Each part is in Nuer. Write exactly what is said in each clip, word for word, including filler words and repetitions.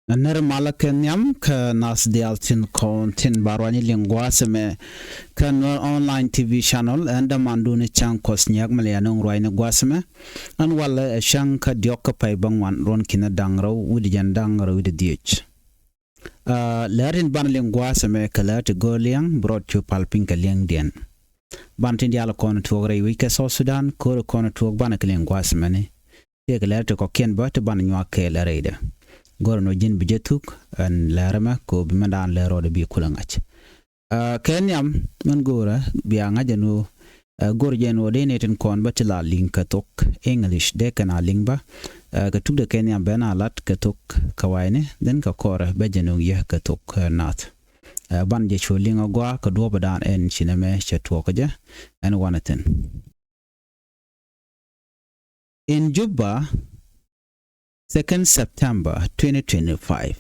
Nɛr malä kɛ nhiam kä nath diaal tin kɔn tin ba ruany liŋ gua̱a̱th ɛmɛ kä Nuer Online T V channel. Ɛn dämandun i̱ Cäŋ Kuɔth Nyiak mi lɛ ya nöŋ ruanyni gua̱a̱th ɛmɛ. Ɛn walɛ ɛ cäŋ kä diɔ̱k kä pay bäŋuan ruɔ̱n ki̱n da̱ŋ rɛw wi̱cdɛ jiɛn da̱ŋ rɛw wi̱cdɛ dhieec. Aa, lɛr tin banɛ liŋ gua̱a̱th ɛmɛ kɛ lɛr ti go̱o̱r liɛŋ bi rɔɔd cu pal piny kɛ liɛŋdiɛn. Banɛ tin diaal kɔn tuɔɔk rɛy wec kä South Sudan, ko̱r kɔn tuɔɔk banɛ kɛ liŋ gua̱a̱th ɛmɛni. Tëëkɛ lɛr ti kɔ̱kiɛn bä ti banɛ nyuak kɛɛl ɛ rɛydɛ. Go̱rɛ ni ɣöö ji̱n bi jɛ thuk ɛn lɛr ɛmɛ kɛ ɣöö bi mɛndan lɛr rɔɔdɛ bi kulɛ ŋa̱c. Aa, kɛ nhiam min go̱o̱rä bia ŋa̱c ɛn ɣöö, aa, go̱r jɛ ɛn ɣöö dee nɛy tin kɔn bä ti la liŋ kɛ thok English dee kɛn a liŋ bä, aa, kɛ tukdɛ kɛ nhiam ben a lat kɛ thok kä wayni, then kɛ kɔrɛ bɛ jɛ nöŋ yɛ kɛ thok, aa, nath. Aa, banɛ jɛ cu liŋ a gɔaa kɛ duɔ̱ɔ̱pädan ɛn ci nɛmɛ cɛ tuɔɔk kä jɛ ɛn wanɛ thi̱n. In Juba, second September twenty twenty-five,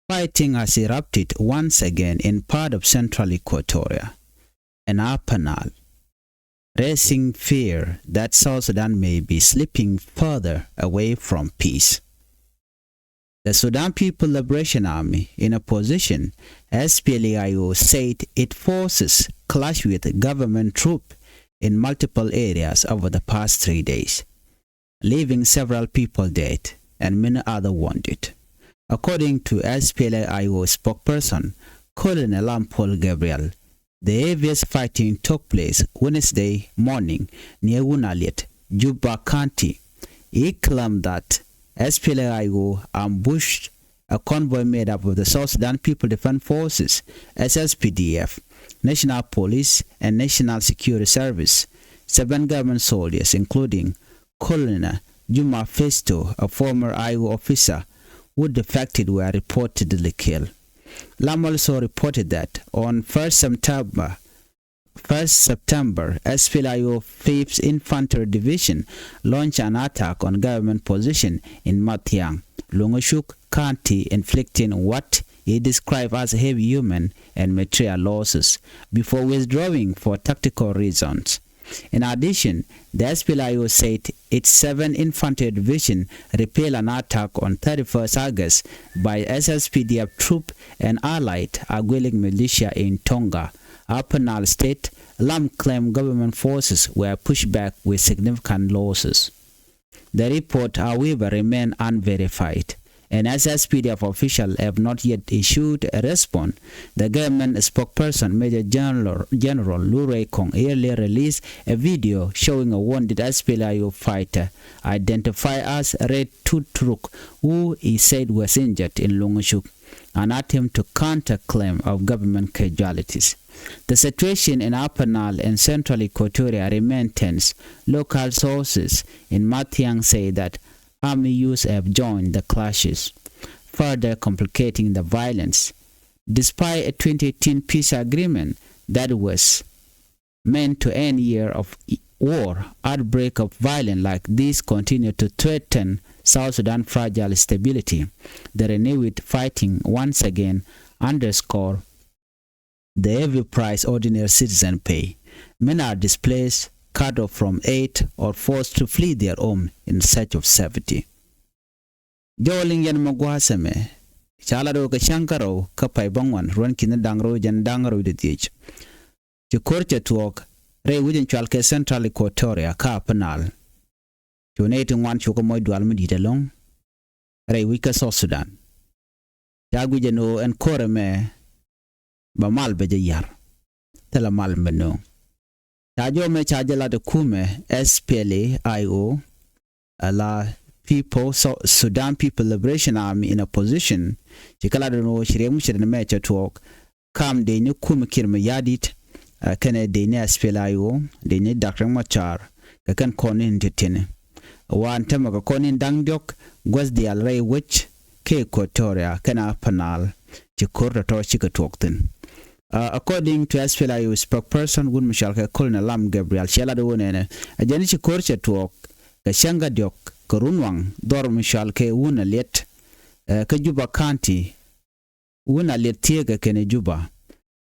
fighting has erupted once again in part of central Equatoria and Upper Nile, raising fear that South Sudan may be slipping further away from peace. The Sudan People Liberation Army, in opposition, S P L A I O, said its forces clashed with government troops in multiple areas over the past three days, leaving several people dead and many other wounded. According to S P L A I O spokesperson Colonel Lam Paul Gabriel, the heaviest fighting took place Wednesday morning near Wunaliet, Juba County. He claimed that S P L A I O ambushed a convoy made up of the South Sudan People Defense Forces, S S P D F, National Police, and National Security Service, seven government soldiers, including Colonel Juma Festo, a former I O officer who defected, were reportedly killed. Lam also reported that on first September, first September, S P L A I O fifth Infantry Division launched an attack on government position in Mathiang, Lungashuk County, inflicting what he described as heavy human and material losses before withdrawing for tactical reasons. In addition, the S P L A I O said its seventh Infantry Division repelled an attack on thirty-first August by S S P D F troop and allied Agwelek militia in Tonga, Upper Nile State. Lam claimed government forces were pushed back with significant losses. The report, however, remain unverified, and S S P D F officials have not yet issued a response. The government spokesperson, Major General, General Lurey Kong, earlier released a video showing a wounded S P L A I O fighter, identified as Red Tutruk, who he said was injured in Lungashuk, an attempt to counter claim of government casualties. The situation in Upper Nile and Central Equatoria remain tense. Local sources in Mathiang say that army youths have joined the clashes, further complicating the violence. Despite a twenty eighteen peace agreement that was meant to end year of war, outbreak of violence like this continue to threaten South Sudan fragile stability. The renewed fighting once again underscore the heavy price ordinary citizen pay. Many are displaced, cut off from aid, or forced to flee their home in search of safety. Jɔw liŋ yɛn mɛ gua̱a̱th ɛmɛ ca lat ɣöö kɛ cäŋ kä rɛw kä pay bäŋuan ruɔ̱n ki̱n da̱ŋ rɛw jɛn da̱ŋ rɛw di dhiec. Ci ko̱r cɛ tuɔɔk rɛy wi̱c in cual kɛ Central Equatoria kä Upper Nile. Cu nɛy ti ŋuan cukɛ moc dual mi di̱i̱t ɛlɔ̱ŋ rɛy wi̱c kä South Sudan. Ca guic ɛn ɣöö ɛn ko̱r ɛmɛ bɛ mal bɛ jɛ ya̱r. Thilɛ mal mɛ nööŋ. Ca jɔmɛ ca jɛ lat ɛ kumɛ S P L A I O, ala People, Su- Sudan People Liberation Army in opposition. Ci kɛ lat ɛn ɣöö ci riɛk mi ci rin mɛ cɛ tuɔɔk kam dee ni kumɛ Kiir Mayardit, ɛ, kɛnɛ dee ni S P L A I O, dee ni Doctor Machar, kɛ kɛn kɔn in ti tini. Waan tämɛ kɛ kɔn in da̱ŋ diɔ̱k guäth diaal rɛy wec kɛ Equatoria kɛnɛ Upper Nile ci ko̱r tɔ̱tɔ̱ cikɛ tuɔɔk thi̱n. Uh, according to S P L A I O spokesperson, wut mi cɔal kɛ Colonel Lam Gabriel, cɛ lat ɣöö nɛnɛ ɛ jɛn ci ko̱r cɛ tuɔɔk kɛ cäŋ kä diɔ̱k kɛ run waŋ dhɔr mi cɔal kɛ Wunaliet, uh, kä Juba County, Wunaliet thieekä kɛnɛ Juba.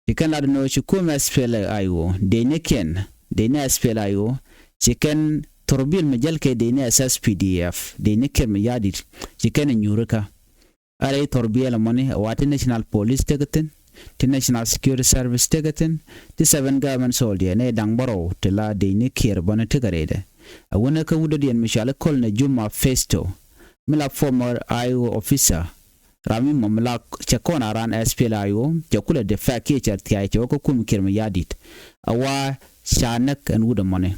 Ci kɛn lat nɔ ci kum S P L A I O dee ni kiɛn, dee ni S P L A I O, ci kɛn thorbil mi jäl kɛ dee ni S S P D F, dee ni Kiir Mayardit, ci kɛn nyuurikä. A rɛy thɔr biɛl ɛmɔni ɛ wa ti National Police tekɛ thi̱n, ti National Security Service tekɛ thi̱n, ti seven government soldier nɛy da̱ŋ bärɔw ti la dec ni kiɛr bäni tekɛ rɛydɛ. Ɛ wunɛ kä wut dɔ̱diɛn mi cɔal i̱ Colonel Juma Festo, mi la former I O officer, ram mi mɔ mi la cɛ kɔn a ran S P L A I O, cɛ kulɛ defect kiɛ cɛ thia̱a̱c cɛ wä kä kum Kiir Mayardit. A wa ca näk ɛn wut ɛmɔni.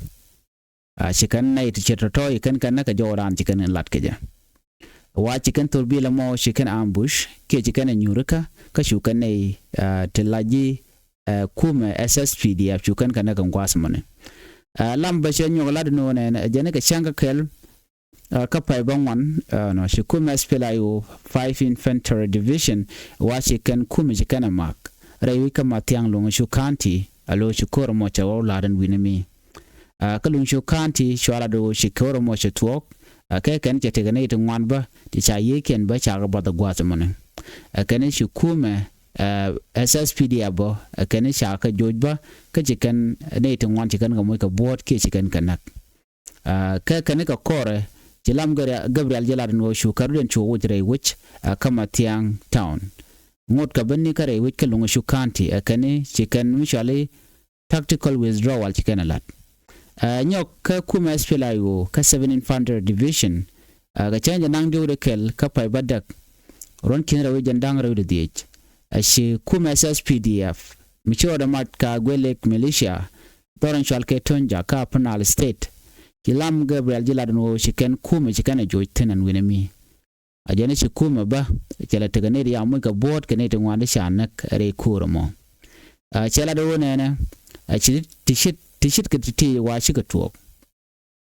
A ci kɛn nɛy ti cɛ tɔ̱tɔ̱ i̱ kɛn kɛn näk kɛ jɔw raan ci kɛn lat kɛ jɛ. Wa ci kɛn thor biɛl ɛmɔ ci kɛn ambush kiɛ ci kɛn ɛ nyuurikä kä cu kɛn nɛy, a, ti la ji̱, a, kumɛ S S P D F cu kɛn kɛn näk kɛ gua̱a̱th mɔni. A, lam bä cɛ nyuɔk lat ni wä nɛn ɛ jɛn kɛ cäŋ kä kɛl, a, kä pay bä ŋuan, a, nɔ ci kumɛ S P L A I O five Infantry Division wa ci kɛn kumɛ ci kɛn ɛ mak rɛy wi̱c kä Mathiaŋ Luŋ cu County a lo̱ ci ko̱r ɛmɔ cɛ wä lat ɛn wi̱ni mi. A, kä Luŋ cu County cua lat ɣöö ci ko̱r ɛmɔ cɛ tuɔɔk, a, kɛ kɛn cɛ tekɛ nɛy ti ŋuan bä ti ca yiëëkiɛn bä cakɛ buɔth ɛ gua̱a̱th ɛmɔni. A, kɛn ci kumɛ, a, S S P D F bä, a, kɛn cakɛ joc bä kä ci kɛn nɛy ti ŋuan ci kɛn kɛ moc kɛ buɔ̱ɔ̱t kiɛ ci kɛn kɛ näk. A, kɛ kɛn kɛ kɔrɛ ci lam Gabri-, Gabriel jɛ lat ɛn ɣöö cu kɛ rut ɛn cu woc rɛy wec, a, kä Mathiaŋ Town. Ŋot kɛ ben ni kä rɛy wec kä Luŋ cu County, a, kɛn ci kɛn mi cɔal i̱ tactical withdrawal ci kɛn ɛ lat. Ɛ, nyɔk kä kumɛ S P L A I O kä seven Infantry Division, ɛ, kɛ cäŋ jɛ naŋ diɔ̱k di kɛl kä pay bädäk ruɔ̱n ki̱n rɛw i̱ jɛn da̱ŋ rɛw di dhiec. Ɛ, ci kumɛ S S P D F mi ci rɔɔdɛ mat ka Guelek militia dhɔr in cɔal kɛ Tonjak kä Upper Nile State. Ci lam Gabriel ji̱ lat ɛn ɣöö ci kɛn kumɛ ci kɛn ɛ joc thi̱n ɛn wi̱nɛ mi. A jɛn i̱ ci kumɛ bä cɛ la tekɛ nɛy ti ca moc kɛ buɔ̱ɔ̱t kɛ nɛy ti ŋuan ti ca näk rɛy ko̱o̱r ɛmɔ. A, cɛ la di wä nɛnɛ, a, ci ti cit, ti cit kɛ ti ti wa cikɛ tuɔɔk.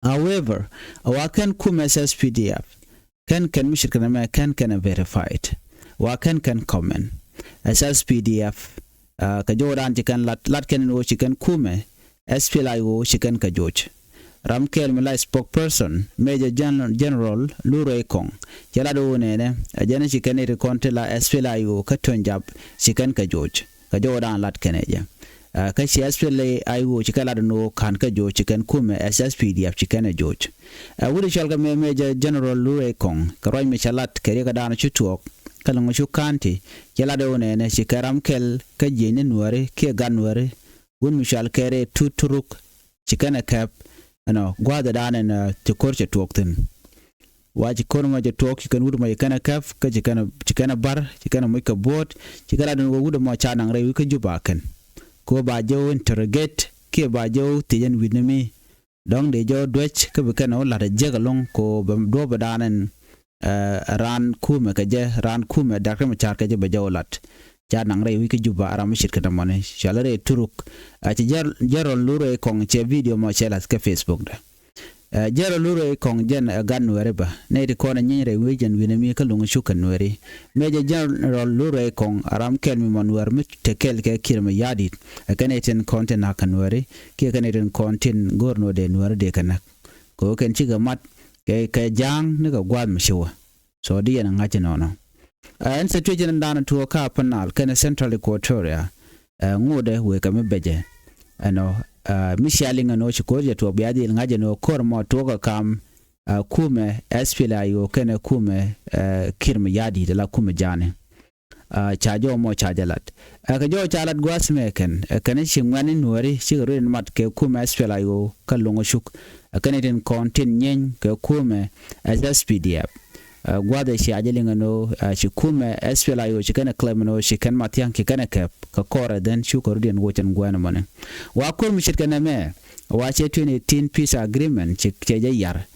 However, a wa kɛn kumɛ S S P D F kɛn kɛn mi ce̱tkɛ nɛmɛ kɛn kɛn ɛ verified. Wa kɛn kɛn comment. S S P D F, a, kɛ jɔwdan ci kɛn lat, lat kɛn in wä ci kɛn kumɛ S P L A I O ci kɛn kɛ joc. Ram kɛl mi la spokesperson, Major Gen-, General Lurey Kong, cɛ lat wä nɛnɛ, a jɛn ci kɛn iti kɔn ti la S P L A I O kä Tonjak ci kɛn kɛ joc. Kɛ jɔwdan lat kɛn ɛ jɛ. A, kä ci S P L A I O ci kɛ lat ni wä ka̱n kɛ joc ci kɛn kumɛ S S P D F ci kɛn ɛ joc. A, wut cɔl kɛ mɛ Major General Lurey Kong, kɛ ruac mi cɛ lat kɛ riɛkädan ci tuɔɔk, kä Luŋ cu County, cɛ lat wä nɛnɛ, ci kɛ ram kɛl kä jiɛc ni Nuääri, kiɛ gat Nuääri, wut mi cɔal kɛ rɛy Tut Turuk, ci kɛn ɛ kɛp, ɛnɔ, gua̱a̱thdan ɛn, ɛ, ci ko̱r cɛ tuɔɔk thi̱n. Wa ci ko̱r mɔ cɛ tuɔɔk, ci kɛn wut mɔ ci kɛn ɛ kɛp, kä ci kɛn ɛ, ci kɛn ɛ bar, ci kɛn ɛ moc kɛ buɔ̱ɔ̱t, ci kɛn ɛ lat ɛn ɣöö wut mɔ ca naŋ rɛy wi̱c kä Juba kɛn. Kɛ ɣöö ba jɛ wä interrogate, kiɛ ba jɛ wä thiec ɛn wi̱ni mi. Dɔ̱ŋ dee jɛ wä duec, kä bi kɛn ɛ wä la̱t ɛ jiäk ɛlɔ̱ŋ, kɛ ɣöö bɛ duɔ̱ɔ̱pdan ɛn, ɛ, raan kumɛ kɛ jɛ, raan kumɛ Doctor Machar kɛ jɛ bɛ jɛ wä lat. Ca naŋ rɛy wi̱c kä Juba, ram mi ce̱tkɛ nɛmɔni, cɔal i̱ rɛy Turuk. A, ci General Lurey Kong cɛ video mɔ cɛ la̱th kä Facebook dɛ. Ɛ, General Lurey Kong jɛn ɛ gat Nuääri bä. Nɛy ti kɔn ɛ nyieeny rɛy wi̱c jɛn wi̱ni mi kä Luŋ cu kɛ Nuääri. Major General Lurey Kong a ram kɛl mi mɔ Nuäär mi te kɛl kɛ Kiir Mayardit. Ɛ kɛn nɛy tin kɔn tin na̱k kɛ Nuääri, kiɛ kɛn nɛy tin kɔn tin go̱r ni wä dee Nuääri dee kɛ näk. Kɛ ɣöö kɛn cikɛ mat kɛ, kɛ ja̱a̱ŋ ni kɛ gua̱a̱th mi ci wä. So di yɛn ɛ ŋa̱c inɔnɔ. Ɛ, ɛn situation in dan tuɔɔk kä Upper Nile kɛnɛ Central Equatoria, ɛ, ŋotdɛ wëë kɛ mi bɛcɛ. Ɛnɔ, ɛ, mi cia liŋ ɛn ɣöö ci ko̱r jɛ tuɔɔk bia dhil ŋa̱c ɛn ɣöö ko̱r mɔ tuɔɔk ɛ kam, ɛ, kumɛ S P L A I O kɛnɛ kumɛ, ɛ, Kiir Mayardit ala kumɛ ja̱a̱ni. Ɛ, ca jɔw mɔ ca jɛ lat. Ɛ, kɛ jɔw ca lat gua̱a̱th mɛ kɛn, ɛ, kɛn ci ŋuɛ̈ni Nuääri cikɛ ruëëd mat kɛ kumɛ S P L A I O kä Luŋ Cuk. Ɛ, kɛn tin kɔn tin nyieeny kɛ kumɛ S S P D F. Ɛ, gua̱a̱th ɛ cia jɛ liŋ ɛn ɣöö, ɛ, ci kumɛ S P L A I O ci kɛn ɛ claim ɛn ɣöö ci kɛn Mathiaŋ ci kɛn ɛ kɛp kɛ kɔrɛ dhɛn cukɛ rut yɛn wocɛn guɛ̈ɛ̈n ɛmɔni. Wa ko̱r mi ce̱tkɛ nɛmɛ, wa cɛ twenty eighteen peace agreement ci, cɛ jɛ yar.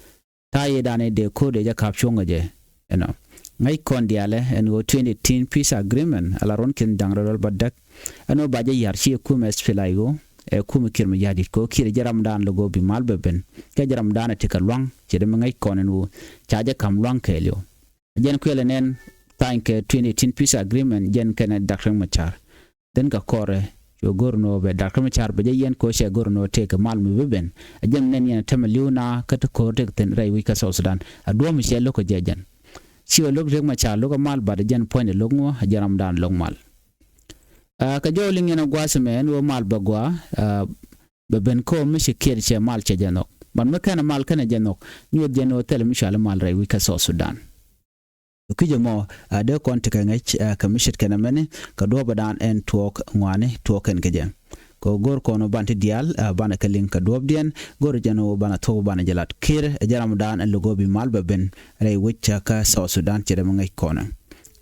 Ta̱a̱ yiëëdan i̱ dee ko̱r dee jɛ ka̱p cuɔ̱ŋ kɛ jɛ. Ɛnɔ. Ŋäc kɔn diaalɛ ɛn ɣöö twenty eighteen peace agreement ala ruɔ̱n ki̱n da̱ŋ rɛw rɛl bädäk. Ɛn ɣöö ba jɛ ya̱r ci ɛ kumɛ S P L A I O, ɛ kumɛ Kiir Mayardit kɛ ɣöö Kiir jɛ ramdan lɛ go̱o̱r bi mal bɛ ben. Kɛ jɛ ramdan ɛ ti kɛ lua̱ŋ, ci dee mi ŋäc kɔn ɛn ɣöö ca jɛ ka̱m lua̱ŋ kɛɛliw. Jɛn kuël ɛ nɛn tha̱a̱ny kɛ twenty eighteen peace agreement jɛn kɛnɛ Doctor Machar. Dhen kɛ kɔrɛ, cu go̱r ni ɣöö bɛ Doctor Machar bɛ jɛ yɛn kɛ ɣöö cɛ go̱r ni ɣöö tëëkɛ mal mi bi ben. Ɛ jɛn nɛn yɛn ɛ tämɛ li̱w na kä ti ko̱r tëk thi̱n rɛy wi̱c kä South Sudan. Ɛ duɔ̱ɔ̱p mi cɛ lo̱k kɛ jɛ jɛn. Ci ɣöö lo̱k Riek Machar lo̱k ɛ mal, bat ɛ jɛn puɔ̱nydɛ lo̱k ŋuɔ, ɛ jɛn ramdan lo̱k mal. Ɛ, kɛ jɔw liŋ yɛn ɛ gua̱a̱th ɛmɛ ɛn ɣöö mal bɛ gɔaa, ɛ, bɛ ben kä ɣöö mi ci Kiir cɛ mal cɛ jɛ nhɔk. Bat mi kɛn ɛ mal kɛn ɛ jɛ nhɔk, nyuɔth jɛn ɣöö thilɛ mi cɔal i̱ mal rɛy wi̱c kä South Sudan. Kui̱c ɛmɔ a dee kɔn tekɛ ŋäc kɛ mi ce̱tkɛ nɛmɛni kɛ duɔ̱ɔ̱pädan ɛn tuɔɔk ŋɔaani tuɔɔk kɛn kɛ jɛ. Kɛ ɣöö go̱r kɔn ɣöö banɛ ti diaal banɛ kɛ liŋ kɛ duɔ̱ɔ̱pdiɛn, go̱r jɛn ɣöö banɛ thuɔ̱k banɛ jɛ lat. Kiir ɛ jɛn ramdan ɛn lo̱k ɣöö bi mal bɛ ben rɛy wec kä South Sudan ce̱t ɛmɛ ŋäc kɔn ɛ.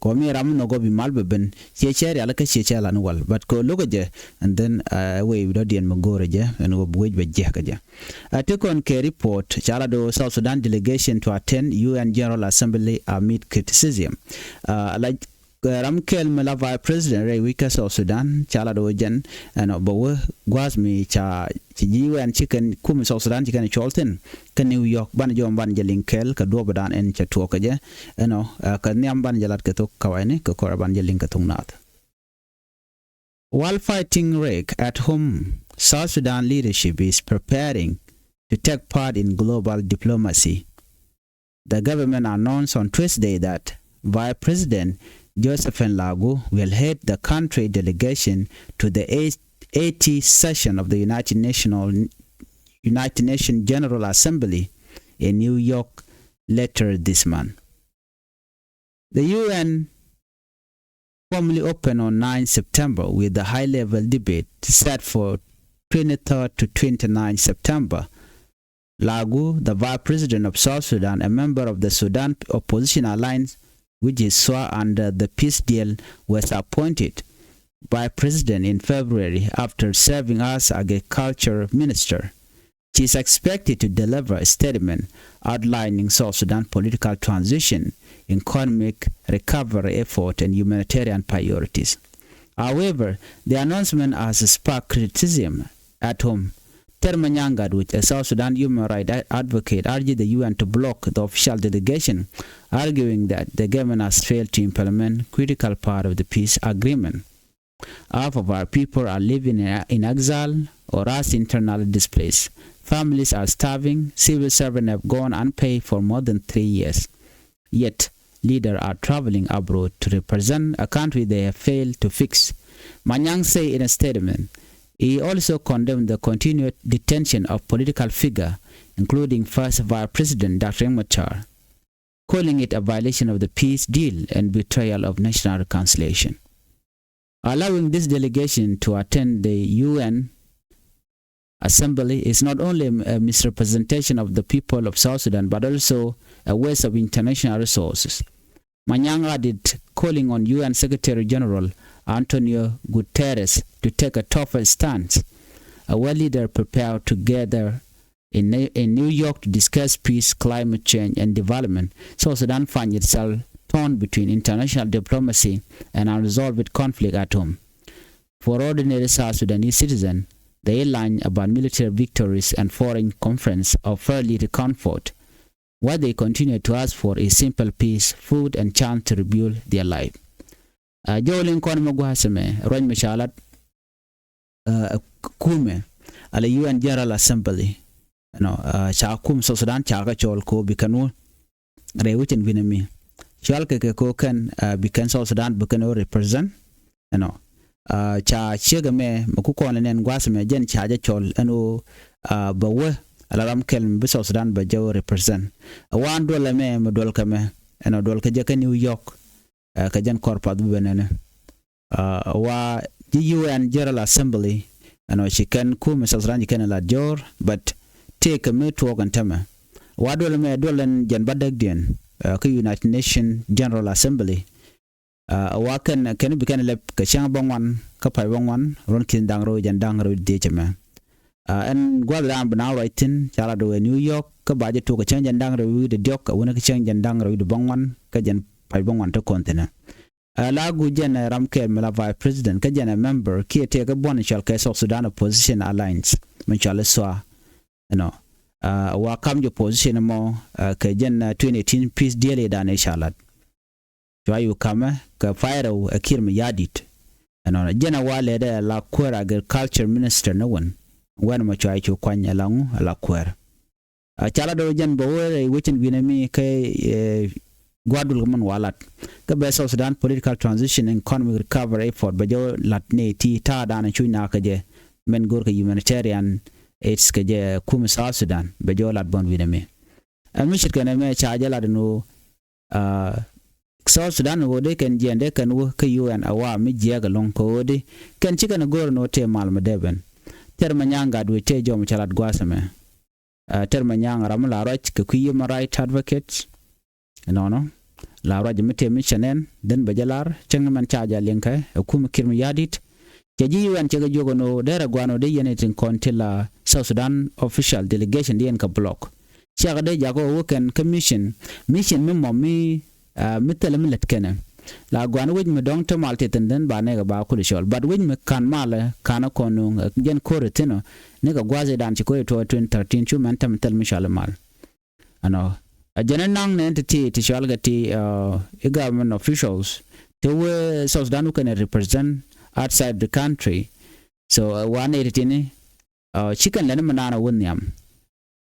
Kɛ ɣöö mi ram mi nhɔk ɣöö bi mal bɛ ben, ciɛ cɛ rial kä ciɛ cɛ lan wal, but kɛ ɣöö lo̱kɛ jɛ, and then ɛ wëë dɔ̱diɛn mi go̱o̱rɛ jɛ ɛn ɣöö bi wec bɛ jiɛk kɛ jɛ. A ti kɔn kɛ report ca lat ɣöö South Sudan delegation to attend U N General Assembly amid criticism. A la ram kɛl mi la Vice President rɛy wec kä South Sudan ca lat ɣöö jɛn ɛnɔ bɛ wä gua̱a̱th mi ca ci ji̱ U N ci kɛn kum South Sudan ci kɛn cɔl thi̱n kä New York, banɛ jɔm banɛ jɛ liŋ kɛɛl kɛ duɔ̱ɔ̱pädan ɛn cɛ tuɔɔk kɛ jɛ ɛnɔ kɛ nhiam banɛ jɛ lat kɛ thok kawayni kɛ kɔrɛ banɛ jɛ liŋ kɛ thok naath. While fighting rake at home, South Sudan leadership is preparing to take part in global diplomacy. The government announced on Tuesday that Vice President Josephine Lagu will head the country delegation to the eighth, eightieth session of the United National, United Nations General Assembly in New York later this month. The U N formally opened on ninth September with a high-level debate set for twenty-third to twenty-ninth September. Lagu, the Vice President of South Sudan, a member of the Sudan Opposition Alliance, which is SWA under the peace deal, was appointed Vice President in February after serving as Agriculture Minister. She is expected to deliver a statement outlining South Sudan political transition, economic recovery effort, and humanitarian priorities. However, the announcement has sparked criticism at home. Ter Manyang Gatwech, a South Sudan human rights advocate, urged the U N to block the official delegation, arguing that the government has failed to implement critical part of the peace agreement. Half of our people are living in, in exile or as internally displaced. Families are starving. Civil servants have gone unpaid for more than three years. Yet, leaders are traveling abroad to represent a country they have failed to fix. Manyang said in a statement, he also condemned the continued detention of political figures, including First Vice President Doctor Riek Machar, calling it a violation of the peace deal and betrayal of national reconciliation. Allowing this delegation to attend the U N Assembly is not only a misrepresentation of the people of South Sudan, but also a waste of international resources. Manyang added, calling on U N Secretary General Antonio Guterres to take a tougher stance. A world leader prepared to gather in, in New York to discuss peace, climate change, and development. South Sudan finds itself torn between international diplomacy and unresolved conflict at home. For ordinary South Sudanese citizens, the headline about military victories and foreign conference are fairly to comfort. What they continue to ask for is simple peace, food, and chance to rebuild their life. Ɛ jɔw liŋ kɔn mɛ gua̱a̱th ɛmɛ ruac mɛ ca lat ɛ kumɛ ala U N General Assembly. Ɛnɔ ca kum South Sudan ca kɛ cɔl ko bi kɛn wä rɛy wecin wi̱nɛ mi cɔal kɛ kɛ ko kɛn bi kɛn South Sudan bi kɛn wä represent. Ɛnɔ ca ciek ɛmɛ mɛ ku kɔn lɛ nɛn gua̱a̱th ɛmɛ jɛn ca jɛ cɔl ɛn wä bɛ wä ala ram kɛl mɛ bi South Sudan bɛ jɛ wä represent. Ɛ wan duɔl ɛmɛ mɛ duɔl kɛ mɛ ɛnɔ duɔl kɛ jɛ kɛ New York. Kɛ jɛn kɔr path bi ben ɛnɛ wa ji̱ U N General Assembly. Ɛnɔ ci kɛn kumɛ South Sudan ci kɛn lat jɔr, but tëëkɛ mi tuɔɔk ɛn tämɛ. Wa duɔl mɛ duɔl ɛn jɛn ba däkdiɛn kɛ United Nations General Assembly. Wa kɛn kɛn bi kɛn lɛp kɛ cäŋ bä ŋuan kä pay bä ŋuan ruɔn ki̱n da̱ŋ rɛw jɛn da̱ŋ rɛw dhiec ɛmɛ. Ɛn gua̱th dan bi na ruac thi̱n ca lat wee New York kä ba jɛ tuk kɛ cäŋ jɛn da̱ŋ rɛw wi̱i̱dɛ diɔ̱k ɛ wänɛ kɛ cäŋ jɛn da̱ŋ rɛw wi̱i̱dɛ bä ŋuan kä jɛn pay bä ŋuan te kɔn thi̱nɛ. Ɛ la guc jɛn ɛ ram kɛɛl mi la Vice President kä jɛn ɛ member kiɛ tëëkɛ buɔ̱n cɔal kɛ South Sudan Opposition Alliance mi cɔal i̱ SSOA. Ɛnɔ wa kam jɛ position mɔ kɛ jɛn twenty eighteen peace deal i̱ dan i̱ ca lat. Cua i̱ kamɛ kɛ pay rɛw ɛ Kiir Mayardit. Ɛnɔ jɛn ɛ wa lɛtdɛ ɛ la kuäär agriculture minister ni wän. Wɛn mɔ cua i̱ cu kuany ɛ la ŋu ɛ la kuäär. A ca lat ɛ wä jɛn bɛ wä rɛy wecin wi̱nɛ mi kɛ gua̱a̱r duël kɛ mɛn wa lat. Kä bɛ South Sudan political transition and economic recovery effort bɛ jɛ wä lat ni ti ta̱a̱ dan cuc na kɛ jɛ mɛn go̱r kɛ humanitarian aids kɛ jɛ kum South Sudan bɛ jɛ wä lat bɔn wi̱nɛ mi. Ɛn mi ce̱tkɛ nɛmɛ ca jɛ lat ɛn ɣöö South Sudan ɣöö dee kɛn jiɛn dee kɛn wä kä U N a wa mi jiɛɛk ɛlɔ̱ŋ kɛ ɣöö di kɛn ci kɛn go̱r ni ɣöö tëë mal mi dee ben. Tɛr Manyaŋ Gatwec tëë jɔw mi ca lat gua̱a̱th ɛmɛ. Ɛ, Tɛr Manyaŋ ram mi la ruac kɛ kui̱ human right advocate. Ɛnɔnɔ la ruac mi tëë mi cɛ nɛn dhen bɛ jɛ lar cäŋ mɛn ca jɛ liŋ kɛ ɛ kum Kiir Mayardit. Cɛ ji̱ U N cɛ kɛ jiök ɛn ɣöö derɛ gua̱a̱n ɣöö dee yɛn itin kɔn ti la South Sudan official delegation di yɛn kɛ block. Ciakɛ dee jakä ɣöö wä kɛn kä mission, mission mi mɔ mi, ah, mi thilɛ mi lät kɛnɛ. La gua̱a̱n wec mi dɔ̱ŋ te mal ti thi̱n dhän ba nɛkɛ ba kul cɔl. But wec mi ka̱n malɛ ka̱n kɔn nuŋ, eh, jɛn ko̱r thi̱n ɔ, nikɛ gua̱a̱th idan ci ko̱r tuɔɔk twenty thirteen cu mɛn tɛm thil mi cɔal i̱ mal. Ɛnɔ. A jɛn inaŋ nɛ ti ti ti cɔal kɛ ti, uh, i government officials ti wee South Sudan wä kɛn represent outside the country. So, uh, wa nɛ ti tini, uh, ci kɛn lɛn mi naan a wä nhiam.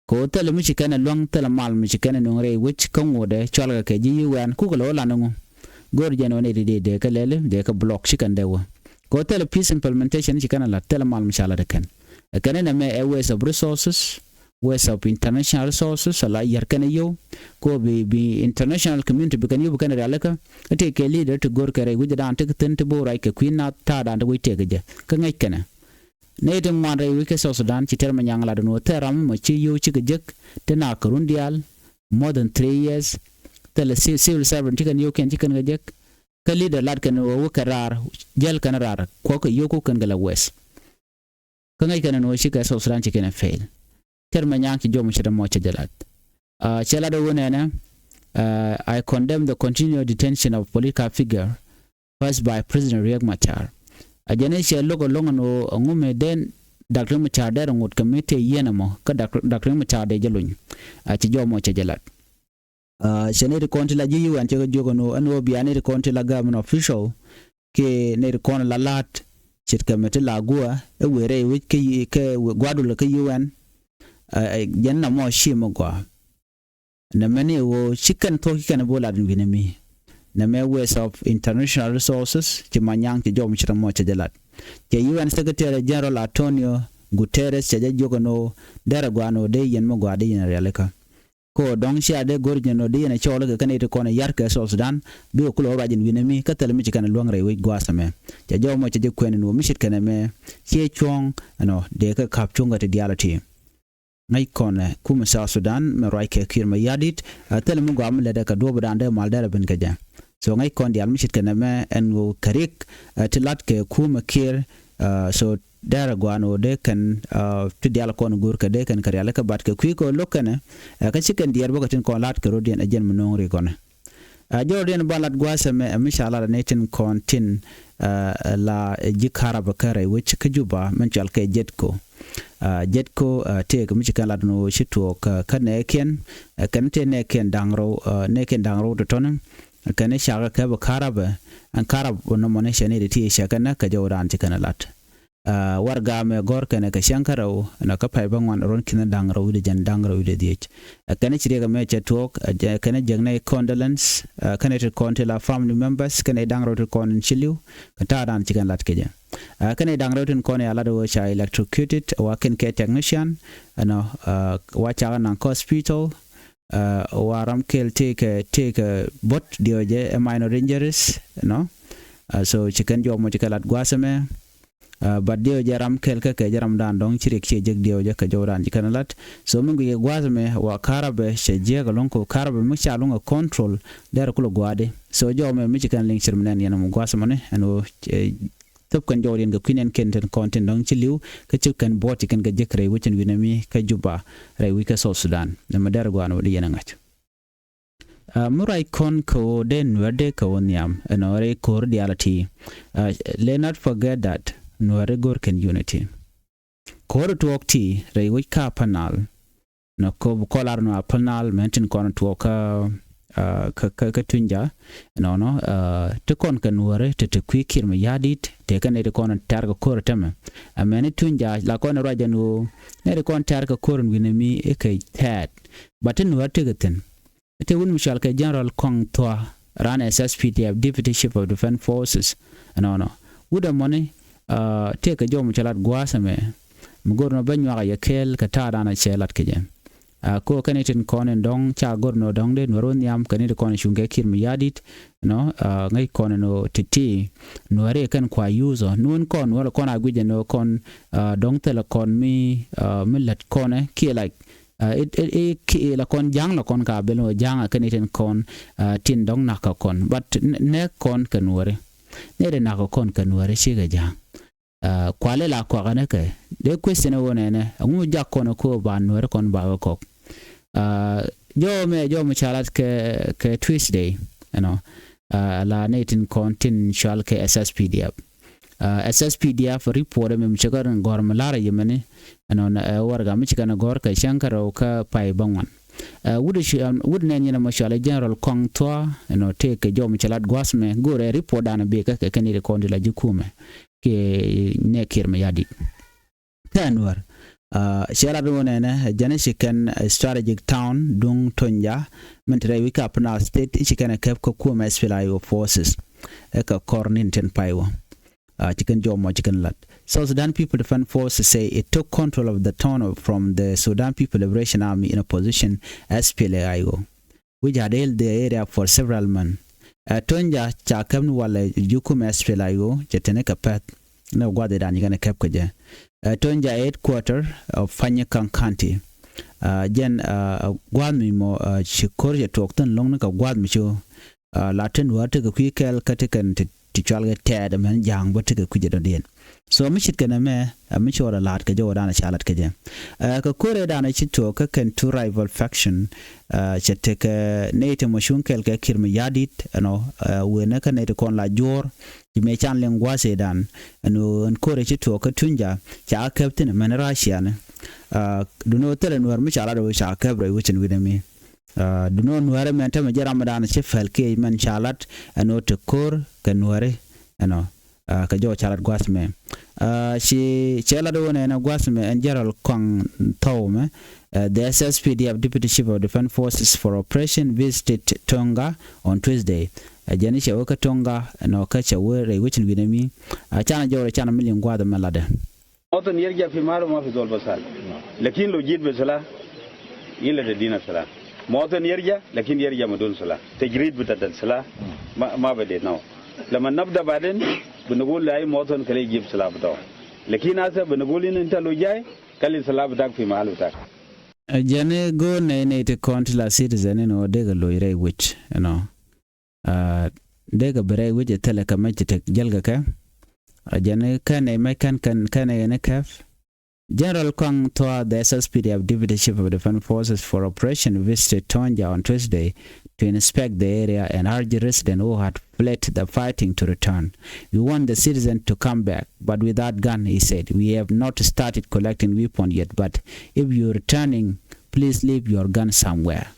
Kɛ wä thilɛ mi ci kɛn a luäŋ thilɛ mal mi ci kɛn a nuŋ rɛy wec kä ŋuɔdɛ cɔal kɛ kɛ ji̱ U N kukɛ lɛ wä lan ŋu. Go̱r jɛn wä nɛ ti dee dee kɛ lɛli dee kɛ block ci kɛn dee wä. Kɛ wä thilɛ peace implementation ci kɛn a lat thilɛ mal mi ca lat kɛn. Ɛ kɛn inɛ mɛ ɛ waste of resources, waste of international resources, ala yɛr kɛn a yio̱w. Kɛ wä bi, bi international community bi kɛn yio̱w bi kɛn a rialikä. Ɛ ti kɛ leader ti go̱r kɛ rɛy wi̱cdan ti kɛ thi̱n ti bi wä ruac kɛ kui̱ nath ta̱a̱dan ti wi̱c tëëk kɛ jɛ. Kä ŋäc kɛnɛ. Nɛy ti ŋuan rɛy wec kä South Sudan ci Tɛr Manyaŋ lat ɛn ɣöö thil ram mɔ ci yio̱w cikɛ jek ti nak kɛ run diaal, more than three years. Thilɛ ci-, civil servant ci kɛn yio̱w kɛn ci kɛn kɛ jek. Kä leader lat kɛn ɣöö wä kɛ raar, jäl kɛn raar, kuɔ̱k kɛ yio̱w kukɛn kɛ la west. Kä ŋäc kɛn ɛn ɣöö cikɛ South Sudan ci kɛn ɛ fail. Tɛr Manyaŋ ci jɔw mi ce̱t ɛmɔ cɛ jɛ lat. Ah, cɛ lat ɛ ɣöö nɛnɛ, ah, I condemn the continued detention of political figure first by President Riek Machar. A jɛn i̱ cɛ lo̱k ɛlɔ̱ŋ ɛn ɣöö ɛŋu mi den Dak Riek Machar dɛr ŋot kɛ mi tëë yieen ɛmɔ kä Dak, Dak Riek Machar dee jɛ luny. A ci jɔw mɔ cɛ jɛ lat. Ah, cɛ nɛy ti kɔn ti la ji̱ U N cɛ kɛ jiök ɛn ɣöö ɛn ɣöö bia nɛy ti kɔn ti la government official kiɛ nɛy ti kɔn la la̱a̱t ce̱tkɛ mi ti la gua̱a̱ ɛ wëë rɛy wec kä yi, kä wëë gua̱a̱dulɛ kä U N. Ah, jɛn na mɔ ci mi gɔaa. Nɛmɛ ni ɣöö ci kɛn thuɔ̱k ci kɛn bi wä lat in wi̱nɛ mi. Nɛmɛ waste of international resources ci Manyaŋ ci jɔw mi ce̱t ɛmɔ cɛ jɛ lat. Cɛ U N Secretary General Antonio Guterres cɛ jɛ jiök ɛn ɣöö derɛ gua̱a̱n ɣöö dee yɛn mi gɔaa dee yɛn rialikä. Kɛ ɣöö dɔ̱ŋ cia dee go̱r jɛn ɣöö dee yɛn ɛ cɔɔl kɛ kɛn iti kɔn ɛ yar kɛ South Sudan bikɛ kulɛ wä ruac in wi̱nɛ mi kä thilɛ mi ci kɛn ɛ luäŋ rɛy wec gua̱a̱th ɛmɛ. Cɛ jɔw ɛmɔ cɛ jɛ kuɛn ɛn ɣöö mi ce̱tkɛ nɛmɛ ciɛ cuɔ̱ɔ̱ŋ ɛnɔ dee kɛ ka̱p cuŋ kɛ ti diaal ɛ ti. Ŋäc kɔn ɛ kumɛ South Sudan mɛ ruac kɛ Kiir Mayardit, ɛ, thilɛ mi gɔaa mi lɛt ɛ kɛ duɔ̱ɔ̱pdan dee mal dɛr ɛ ben kɛ jɛ. So ŋäc kɔn diaal mi ce̱tkɛ nɛmɛ ɛn ɣöö kɛ rik, ɛ, ti lat kɛ kumɛ Kiir, ɛ, so dɛr ɛ gɔaa ɛn ɣöö dee kɛn, ɛ, ti diaal kɔn go̱o̱r kɛ dee kɛn kɛ rialikä bat kɛ kui̱ kɛ ɣöö lo̱k kɛnɛ, ɛ, kä ci kɛn diɛɛr bä kɛ tin kɔn la̱t kɛ rɔ̱diɛn ɛ jɛn mi no̱o̱ŋ ri kɔnɛ. Ɛ, jɔwdiɛn ba lat gua̱a̱th ɛmɛ, ɛ, mi ca lat ɛ nɛy tin kɔn tin, ɛ, la ji̱ karabä kä rɛy wec kä Juba min cɔal kɛ Jetco. Ɛ, Jetco, ɛ, tëëkɛ mi ci kɛn lat ni ɣöö ci tuɔɔk, ɛ, kä nɛɛkiɛn, ɛ, kɛn tëë nɛɛkiɛn da̱ŋ rɛw, ɛ, nɛɛkiɛn da̱ŋ rɛw tɔ̱tɔ̱ni, ɛ, kɛn cakɛ kɛ bi karabä, ɛn karabä nɔmɔni cɛ ni ti ti cɛ kɛn kɛ jɔwdan ci kɛn lat. Ɛ, warɛga mɛ gɔ̱r kɛnɛ kɛ cäŋ kä rɛw, nɔ kä pay bä ŋuan ruɔ̱n ki̱n da̱ŋ rɛw wi̱cdɛ jɛn da̱ŋ rɛw wi̱cdɛ dhiec. Ɛ, kɛn ci riɛk ɛmɛ cɛ tuɔɔk, ɛ, jɛ-, kɛn jiäk nɛy condolence, ɛ, kɛn ti kɔn ti la family members, kɛn da̱ŋ rɛw ti kɔn in ci li̱w, kɛ ta̱a̱dan ci kɛn lat kɛ jɛ. Ɛ, kɛn da̱ŋ rɛw tin kɔn ya lat wä ca electrocuted, wa kɛn kɛ technician, ɛnɔ, ɛ, wa cakɛ naŋ kä hospital, ɛ, wa ram kɛl tëëkɛ, tëëkɛ buɔ̱t diɛw jɛ ɛ minor injuries, ɛnɔ. Ɛ, so ci kɛn jɔw mɔ ci kɛ lat gua̱a̱th ɛmɛ. Ɛ, but diɛw jɛ ram kɛl kä kɛ jɛ ramdan dɔ̱ŋ ci riɛk ciɛ jek diɛw jɛ kɛ jɔwdan ci kɛn lat. So mi guic kɛ gua̱a̱th ɛmɛ wa karabä cɛ jiäk ɛlɔ̱ŋ kɛ karabä mi ca luŋ ɛ control dɛr kulɛ gua̱a̱di. So jɔw mɛ mi ci kɛn liŋ cir mi nɛn yɛn ɛmɔ gua̱a̱th ɛmɔni ɛn ɣöö, ɛ, thop kɛn jɔwdiɛn kɛ kui̱ nɛn kɛn tin kɔn tin dɔ̱ŋ ci li̱w kä ci kɛn buɔ̱t ci kɛn kɛ jek rɛy wec ɛn wi̱nɛ mi kä Juba rɛy wec kä South Sudan. Nɛmɛ dɛr gua̱a̱n wä di yɛn ɛ ŋa̱c. Ɛ, mi ruac kɔn kɛ ɣöö dee Nuɛr dee kɛ ɣöö nhiam ɛnɔ rɛy ko̱r diaal ɛ ti. Ɛ, let not forget that Nuɛr i̱ go̱r kɛn unity. Ko̱r tuɔɔk ti rɛy wec kä Upper Nile. Nɔ kop kɔlar nɔ Upper Nile mɛn tin kɔn tuɔɔk kä, ɛ, kä, kä, kä Tunja. Nɔnɔ, ɛ, ti kɔn kɛ Nuɛr ti ti kui̱ Kiir Mayardit ti kɛ nɛy ti kɔn tɛ̈r kɛ ko̱r tɛmɛ. Ɛ mɛn i̱ Tunja la kɔn ruac ɛn ɣöö nɛy ti kɔn tɛ̈r kɛ ko̱r in wi̱nɛ mi i̱ kɛ thɛɛt. But ti Nuɛr ti kɛ thi̱n. Tëë wut mi cɔal kɛ General Kɔŋ Thua, ran S S P D F, Deputy Chief of Defense Forces. Ɛnɔnɔ wut ɛmɔni, ɛ, tëë kɛ jɔw mi cɛ lat gua̱a̱th ɛmɛ. Mi go̱r nɔ bä nyuak a yɛ kɛɛl kɛ ta̱a̱dan a cɛ lat kɛ jɛ. Ɛ, ko kɛn itin kɔn in dɔ̱ŋ ca gör nɔ dɔ̱ŋ dee Nuɛr wä nhiam kɛn itin kɔn in cuŋ kɛ Kiir Mayardit, you know, ɛ, ŋäc kɔn in ɔ ti̱ti̱ Nuɛr i̱ kɛn kua use ɔ. Nuɔ̱n kɔn wä lɛ kɔn a guic ɛn ɔ kɔn, ɛ, dɔ̱ŋ thilɛ kɔn mi, ɛ, mi lät kɔn ɛ kiɛ like, ɛ, it, it, it, kiɛ la kɔn ja̱ŋ la kɔn ka bel ɔ ja̱ŋ a kɛn itin kɔn, ɛ, tin dɔ̱ŋ nak kä kɔn. But nɛ, nɛ kɔn kɛ Nuɛri. Nɛ dee nak kä kɔn kɛ Nuɛri cikɛ ja̱ŋ. Ɛ, kualɛ la kɔakɛ ni kɛ. Dee question ɛ wä nɛnɛ, ɛŋu jak kɔn ɛ ko ba Nuɛri kɔn ba kɛ kɔk. Ɛ, jɔw mɛ, jɔw mɛ ca lat kɛ, kɛ Tuesday, you know. Ɛ, la nɛ tin kɔn tin cual kɛ S S P D F. Ɛ, S S P D F report ɛ mɛ mi cɛ kɛ rin gɔr mi lar ɛ yɛ mɛni, you know, ɛ, warɛga mi cɛ kɛ ni gɔr kɛ cɛŋ kɛ rɛw kä pay bä ŋuan. Ɛ, wut ɛ ci, wut nɛ nyinɛ mɛ cual ɛ General Kɔŋ Thua, you know, tëë kɛ jɔw mi cɛ lat gua̱th mɛ, go̱rɛ report danɛ bikɛ kɛ kɛn i̱ kɔn ti la ji̱ kumɛ. Kiɛ nɛ Kiir Mayardit. Tɛn wär. Ɛ, cɛ lat wä nɛnɛ, jɛn ci kɛn, ɛ, strategic town duŋ Tonja, min te rɛy wi̱c ka Upper Nile State, ci kɛn ɛ kɛp kä kumɛ S P L A I O forces. Ɛ kɛ kɔr ni̱n tin pay wä. Ɛ, ci kɛn jɔw mɔ ci kɛn lat. South Sudan People Defense Forces say it took control of the town of, from the Sudan People Liberation Army in opposition, S P L A I O, which had held the area for several months. Ɛ, Tonja ca kɛp ni walɛ ji̱ kumɛ S P L A I O, cɛ teni kɛ pɛth ni gua̱dhi dan ci kɛn kɛp kɛ jɛ. Ɛ, Tonja headquarter of Panyakang County. Ɛ, jɛn, ɛ, gua̱th mi mɔ, ɛ, ci ko̱r cɛ tuɔɔk thi̱n lo̱ŋ ni kɛ gua̱th mi ci, ɛ, la tin wä tekɛ kui̱ kɛl kä tekɛ ti, ti cual kɛ tɛɛt ɛmɛn ja̱a̱ŋ bä tekɛ kui̱ jɛ dɔ̱diɛn. So mi cit kɛn ɛmɛ, ɛ, mi cuɔt ɛ la̱a̱t kɛ jɛ wä danɛ ca lat kɛ jɛ. Ɛ, kɛ ko̱rɛ danɛ ci tuɔɔk kä kɛn two rival faction, ɛ, cɛ tekɛ nɛy ti mɔ cuŋ kɛl kɛ Kiir Mayardit, you know, ɛ, wen kä nɛy ti kɔn la juɔ̱ɔ̱r, ci mëë can liŋ gua̱a̱th ëëdan, ɛn ɣöö ɛn ko̱rɛ ci tuɔɔk kä Tunja, ca kɛp thi̱n mɛn Russia ni. Ɛ, duno thilɛ Nuɛr mi ca lat ɣöö ca kɛp rɛy wecin wi̱nɛ mi. Ɛ, duno Nuɛri mɛn tämɛ jɛ ramdan ci pɛl kiɛ mɛn ca lat ɛn ɣöö te ko̱r kɛ Nuɛri ɛnɔ. Ɛ, kɛ jɔw ca lat gua̱th mɛ. Ɛ, ci cɛ lat wä nɛn ɛ gua̱th mɛ ɛn General Kɔaŋ Thɔw mɛ. Ɛ, the S S P D F Deputy Chief of Defense Forces for Operation visited Tonga on Tuesday. Ɛ, jɛn cɛ wä kä Tonga ɛnɔ kä cɛ wä rɛy wecin wi̱nɛ mi. Ɛ, canɛ jɔw rɛ canɛ mi liŋ gua̱th mɛ latdɛ. مواطن يرجع في ماله ما في زول بسال. لكن لو جيت بسلاح، إلا تدينا سلاح. مواطن يرجع، لكن يرجع بدون سلاح. تجريد بتاع السلاح ما، ما بديناه. لما نبدأ بعدين بنقول لأي مواطن كلي يجيب سلاح بتاعه. لكن هسه بنقول إنه أنت لو جاي، خلي السلاح بتاعك في محل بتاعك. Jɛn i̱ go̱o̱r nɛy nɛy ti kɔn ti la citizen in ɣöö dee kɛ loc rɛy wec ɛnɔ. Ɛ, dee kɛ bi rɛy wec ɛ thilɛ kɛ mec ti tek jäl kɛ kɛ. Ɛ, jɛn i̱ kɛn nɛy mec kɛn kɛn kɛn nɛy ɛn i̱ kɛp. General Kɔaŋ Thua, the S S P D F Deputy Chief of Defense Forces for Operation, visited Tonja on Tuesday to inspect the area and urge residents who had fled the fighting to return. We want the citizens to come back, but without gun, he said. We have not started collecting weapons yet, but if you're returning, please leave your gun somewhere.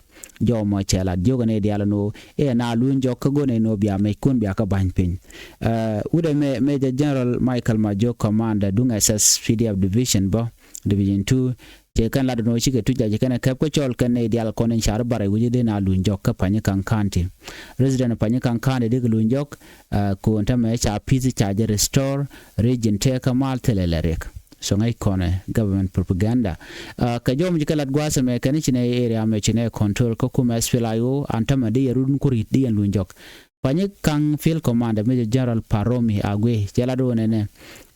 Jɔw mɔ cɛ lat jiök ɛn ɛ diaal ɛn ɣöö ɛ na luny jɔk kä go̱n ɛ nöö bia mɛckun bia kä ba̱ny piny. Ɛ, wut ɛ mɛ, Major General Michael Majok, Commander duŋ S S P D F Division bä, Division two, cɛ kɛn lat ɛn ɣöö cikɛ tuc a cɛ kɛn ɛ kɛp kä cɔl kɛn ɛ diaal kɔn in car i̱ barɛ wi̱cdɛ dee na luny jɔk kä Panyikaŋ County. Resident Panyikaŋ County dee kɛ luny jɔk, ɛ, ko̱n tämɛ ca peace ca jɛ restore, region tëë kä mal thilɛ lɛ riɛk. So ŋäc kɔnɛ government propaganda. Ɛ, kɛ jɔw mi ci kɛ lat gua̱a̱th ɛmɛ kɛn ci nɛ area mɛ ci nɛ control kä kumɛ S P L A I O, an tämɛ di yɛ run ku ri̱t di yɛn luny jɔk. Panyikaŋ Field Commander Major General Paromi Agwe cɛ lat wä nɛnɛ.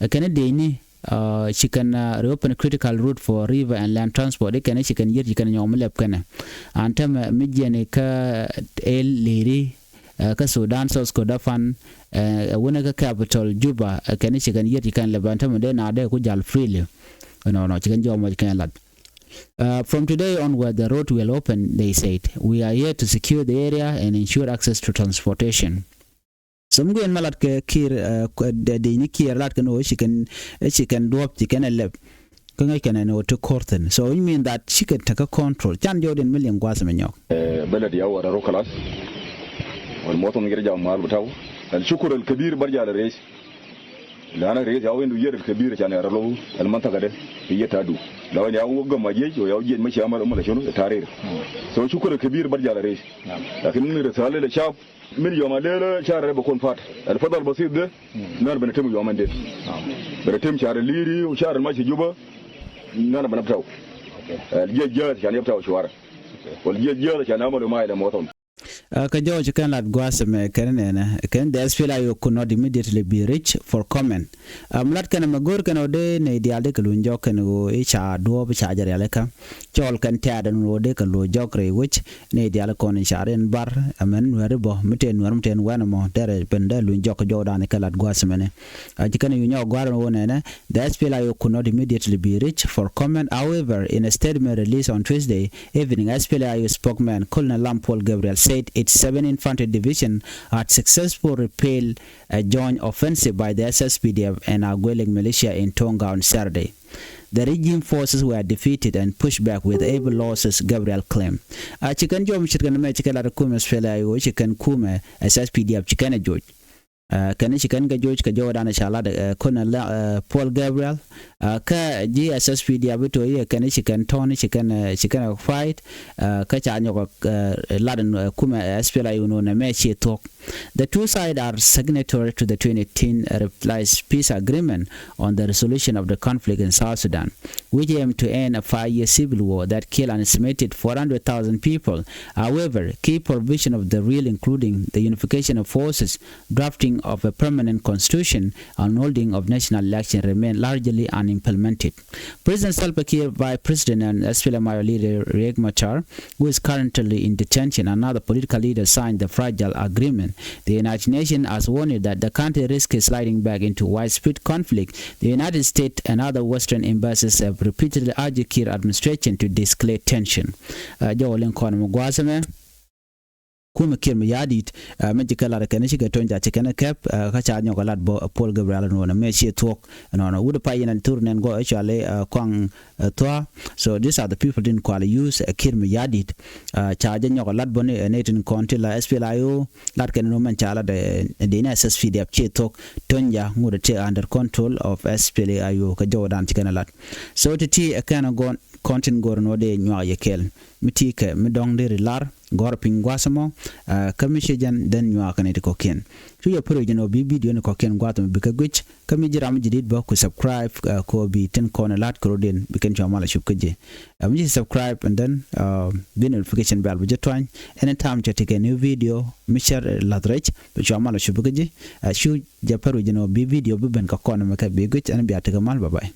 Ɛ, kɛn dee ni, ɛ, ci kɛn, ɛ, reopen critical route for river and land transport. Di kɛn ci kɛn yier ci kɛn nyɔk mi lɛp kɛnɛ. An tämɛ mi jiɛni kä el liri, ɛ, kä Sudan, South Kordofan, ɛ, ɛ, wunɛ kä capital Juba, ɛ, kɛn ci kɛn yier ci kɛn lɛp an tämɛ dee na dee ku jal freely. Nɔ, nɔ, ci kɛn jɔw mɔ ci kɛn lat. Uh, from today onward, the road will open, they said. We are here to secure the area and ensure access to transportation. So mi guiɛn ma lat kɛ Kiir, ɛ, dee ni Kiir lat kɛn ɣöö ci kɛn, ci kɛn duɔ̱p ci kɛn ɛ lɛp. Kä ŋäc kɛn ɛn ɣöö ti ko̱r thi̱n. So it mean that cikɛ tekɛ control. Can jɔwdiɛn mi liŋ gua̱a̱th mi nyɔk. Ɛ, بلد يا ورا رو خلاص. والمواطن يرجع محل بتاعه. الشكر الكبير برجع للرئيس. لأن الرئيس يا وين يدير الكبير عشان يرى له المنطقة ده. هي تادو. لو يا وقم جيش ويا جيش مشي عمل، عمل شنو؟ تحرير. So شكر الكبير برجع للرئيس. لكن رسالة للشعب. Min yom a lele shar de bikun fat. Al fadal basit de, nana binitim yomen de. Binitim shar Liri u shar mashi Juba, nana binabtau. Jiɛ jiɛ can yep tau cuarɛ. Wal jiɛ jiɛ can amadu ma ilɛ mothom. Kä jɔɔc kɛn lat gua̱a̱th mɛ kɛn nɛnɛ kɛn the S P L A U could not immediately be reached for comment. Am lat kɛn mɛ go̱r kɛn ɣöö dee nɛy diaal dee kɛ luny jɔk kɛn ɣöö i̱ ca duɔ̱ɔ̱p ca jɛ rialikä. Cɔɔl kɛn tɛ̈t ɛn ɣöö dee kɛ luny jɔk rɛy wec nɛy diaal kɔn i̱ ca riɛn bar ɛmɛn nuɛ̈ri bä mi tëë nuɛ̈r mi tëë wɛn ɛmɔ derɛ ben dee luny jɔk kɛ jɔɔcdan kɛ lat gua̱a̱th mɛnɛ. Ci kɛn yu nyɔk gua̱a̱r ɛn ɣöö nɛnɛ the S P L A U could not immediately be reached for comment. However, in a statement released on Tuesday evening, S P L A U spokesman Colonel Lam Paul Gabriel said its seven Infantry Division had successfully repelled a joint offensive by the S S P D F and Agwelek militia in Tonga on Saturday. The regime forces were defeated and pushed back with heavy losses, Gabriel claimed. A ci kɛn jɔɔc mi ce̱tkɛ nɛmɛ ci kɛ lat kumɛ S P L A U ci kɛn kumɛ S S P D F ci kɛn ɛ joc. Kɛn ci kɛn kɛ joc kɛ jɔɔcdan ca lat Colonel Paul Gabriel. Kä ji̱ S S P D F bi to̱ i̱ kɛn ci kɛn tɔ̱ɔ̱n ci kɛn ci kɛn fight. Kä ca nyɔk lat kumɛ S P L A U nɔ nɛmɛ ci thuɔ̱k. The two sides are signatory to the twenty eighteen Revised Peace Agreement on the resolution of the conflict in South Sudan, which aimed to end a five-year civil war that killed an estimated four hundred thousand people. However, key provision of the real, including the unification of forces, drafting of a permanent constitution, and holding of national election remain largely unimplemented. President Salva Kiir, Vice President, and S P L M I O leader Riek Machar, who is currently in detention, another political leader, signed the fragile agreement. The United Nations has warned that the country risks sliding back into widespread conflict. The United States and other Western embassies have repeatedly urged Kiir administration to de-escalate tension. Jɔwä liŋ kɔn mi gua̱a̱th ɛmɛ. Kumɛ Kiir mi ya̱a̱ di̱t mi ci kɛ lat kɛn ci kɛ to̱ny ca ci kɛn kɛp kä ca nyɔk lat bä Paul Gabriel nɔnɔ mɛ ci thuɔ̱k nɔnɔ wut pay in an thur nɛn gɔ actually kɔaŋ thua. So these are the people din kual use Kiir mi ya̱a̱ di̱t. Ca jɛ nyɔk lat bä ni tin kɔn ti la S P L A U lat kɛn nɔ mɛn ca lat di ni S S P D F ci thuɔ̱k to̱ny ca ŋut ti under control of S P L A U kɛ jɔwdan ci kɛn lat. So ti ti kɛn gɔn kɔn tin gor nɔ dee nyuak yɛ kɛl mi ti kɛ mi dɔŋ dee ri lar gɔr piny gua̱a̱th ɛmɔ. Kä mi ci jɛn dɛn nyuakä ni ti kɔ̱kiɛn cu yɛ pär wi̱c ɛn ɣöö bi bidio ni kɔ̱kiɛn gua̱a̱th ɛmɔ bikɛ guic. Kä mi ji̱ ram mi ji̱ di̱t bä ku subscribe kɛ ɣöö bi tin kɔn ɛ la̱t kɛ rɔ̱diɛn bi kɛn cua mal a cup kä ji̱. Mi ci subscribe and then bi notification bell bi jɛ tuany. Anytime cɛ ti kɛ new video mi cɛ la̱th rɛc bi cua mal a cup kä ji̱. Cu jɛ pär wi̱c ɛn ɣöö bi bidio bi ben kɛ kɔn ɛmɛ kɛ bi guic ɛn bia ti kɛ mal. Bye bye.